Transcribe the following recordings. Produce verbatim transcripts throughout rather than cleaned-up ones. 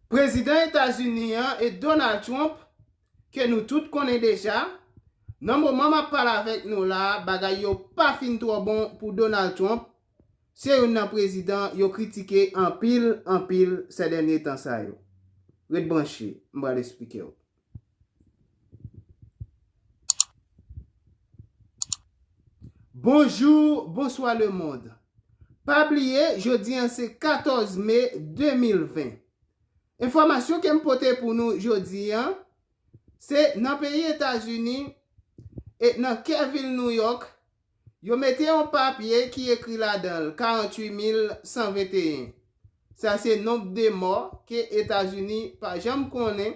Prezidan Etazini an e Donald Trump, ke nou tout konnen deja, nan moman m ap pale avèk nou la, bagay yo pa fin twò bon pou Donald Trump. Se youn nan prezidan yo kritike anpil, anpil sè dènye tan sa yo. Ret branche, m pral esplike w. Bonjou, bonswa lemonn. Pa bliye, jodi an se katòz me de mil ven. Enfòmasyon ke m pote pou nou jodi an, se nan peyi Etazini, e nan kè vil New York, yo mete yon papye ki ekri ladan l karannwit mil san venteyen. Sa se nonb de mò ke Etazini pa janm konnen.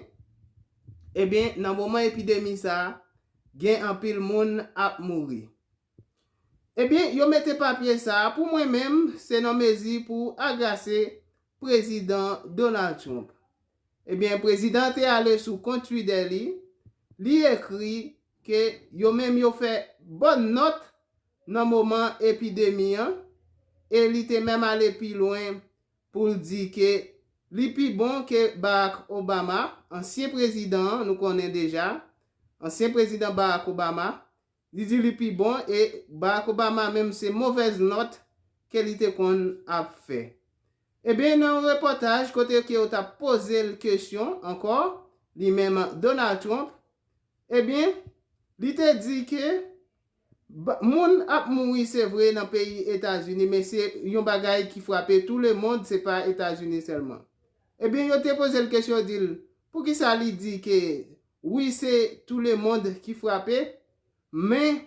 Ebyen, nan moman epidemi sa a, gen anpil moun ap mouri. Ebyen, yo mete papye sa a, pou mwen menm, se nan mezi pou agase prezidan Donald Trump. Ebyen, prezidan te ale sou kont Twitter li, li ekri ke yo menm yo fè bòn nòt nan moman epidemi an, e li te menm ale pi lwen pou l di ke li pi bon ke Barack Obama, ansyen prezidan an, nou konnen deja, ansyen prezidan Barack Obama, li di li pi bon, e Barack Obama menm se movèz nòt ke li te konn ap fè. Ebyen, nan yon repòtaj kote ke yo t ap poze l kesyon ankò, li menm Donald Trump, ebyen, li te di ke ba- moun ap mouri se vre nan peyi Etazini, men se yon bagay ki frape tou lemonn, se pa Etazini sèlman. Ebyen, yo te poze l kesyon, yo di l, poukisa li di ke wi, se tou lemonn ki frape, men,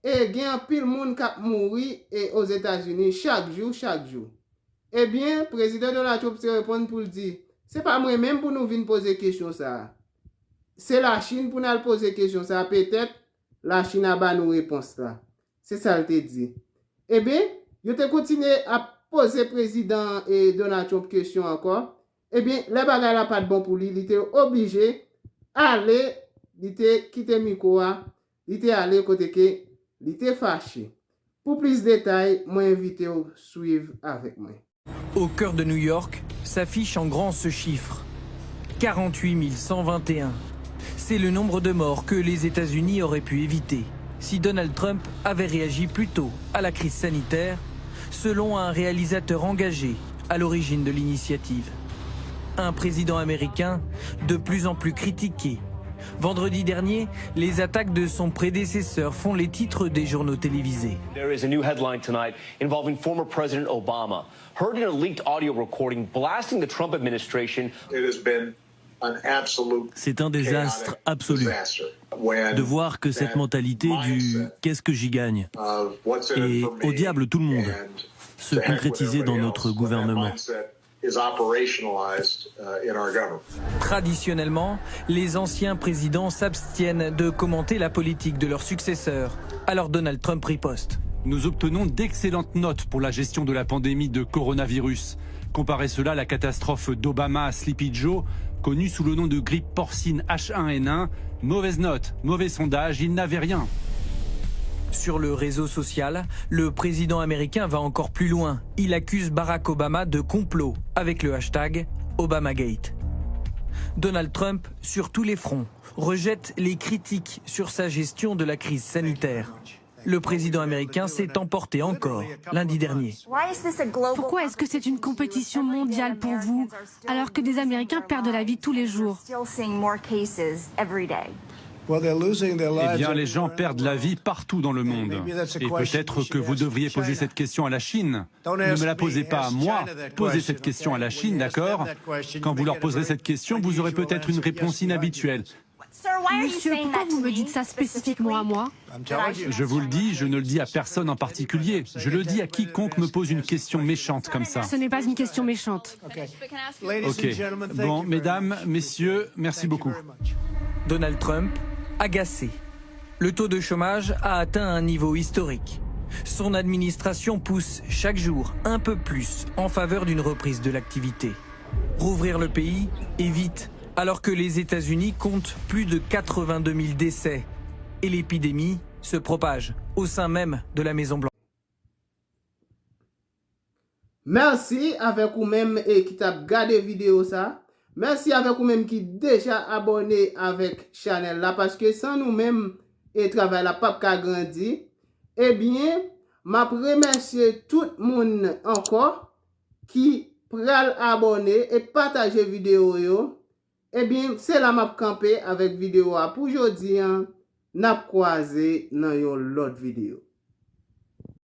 e gen anpil moun k ap mouri, e Ozetazini chak jou, chak jou. Ebyen, prezidan Donald Trump te reponn pou l di, se pa mwen menm pou nou vin poze kesyon sa a. Se Lachin pou n al poze kesyon sa a, petèt Lachin a ba nou repons la. Se sa l te di. Ebyen, yo te kontinye ap poze prezidan, e, Donald Trump kesyon ankò. Ebyen, lè bagay la pa t bon pou li, li te oblije ale, li te kite mikwo a, li te ale kote ke li te fache. Pou plis detay, mwen envite w swiv avèk mwen. Au cœur de New York s'affiche en grand ce chiffre. quarante-huit mille cent vingt et un. C'est le nombre de morts que les États-Unis auraient pu éviter si Donald Trump avait réagi plus tôt à la crise sanitaire, selon un réalisateur engagé à l'origine de l'initiative. Un président américain de plus en plus critiqué. Vendredi dernier, les attaques de son prédécesseur font les titres des journaux télévisés. There is a new headline tonight involving former President Obama. Heard in a leaked audio recording blasting the Trump administration. C'est un désastre absolu de voir que cette mentalité du qu'est-ce que j'y gagne et au diable tout le monde se concrétiser dans notre gouvernement. Traditionnellement, les anciens présidents s'abstiennent de commenter la politique de leur successeur. Alors Donald Trump riposte. Nous obtenons d'excellentes notes pour la gestion de la pandémie de coronavirus. Comparez cela à la catastrophe d'Obama à Sleepy Joe, connue sous le nom de grippe porcine H un N un. Mauvaise note, mauvais sondage, il n'avait rien. Sur le réseau social, le président américain va encore plus loin. Il accuse Barack Obama de complot avec le hashtag Obamagate. Donald Trump, sur tous les fronts, rejette les critiques sur sa gestion de la crise sanitaire. Le président américain s'est emporté encore lundi dernier. Pourquoi est-ce que c'est une compétition mondiale pour vous alors que des Américains perdent la vie tous les jours? Eh bien, les gens perdent la vie partout dans le monde. Et peut-être que vous devriez poser cette question à la Chine. Ne me la posez pas à moi, posez cette question à la Chine, d'accord? Quand vous leur poserez cette question, vous aurez peut-être une réponse inhabituelle. Monsieur, pourquoi vous me dites ça spécifiquement à moi? Je vous le dis, je ne le dis à personne en particulier. Je le dis à quiconque me pose une question méchante comme ça. Ce n'est pas une question méchante. Ok. Bon, mesdames, messieurs, merci beaucoup. Donald Trump, agacé. Le taux de chômage a atteint un niveau historique. Son administration pousse chaque jour un peu plus en faveur d'une reprise de l'activité. Rouvrir le pays et vite, alors que les États-Unis comptent plus de quatre-vingt-deux mille décès et l'épidémie se propage au sein même de la Maison Blanche. Mèsi avèk ou menm e ki t ap gade videyo sa. Mèsi avèk ou menm ki deja abòne avèk chanèl la, paske san nou menm, e travay la p ap ka grandi. Ebyen, m ap remèsye tout moun ankò ki pral abòne e pataje videyo yo. Ebyen, se la m ap kanpe avèk videyo a pou jodi an. N ap kwaze nan yon lòt videyo.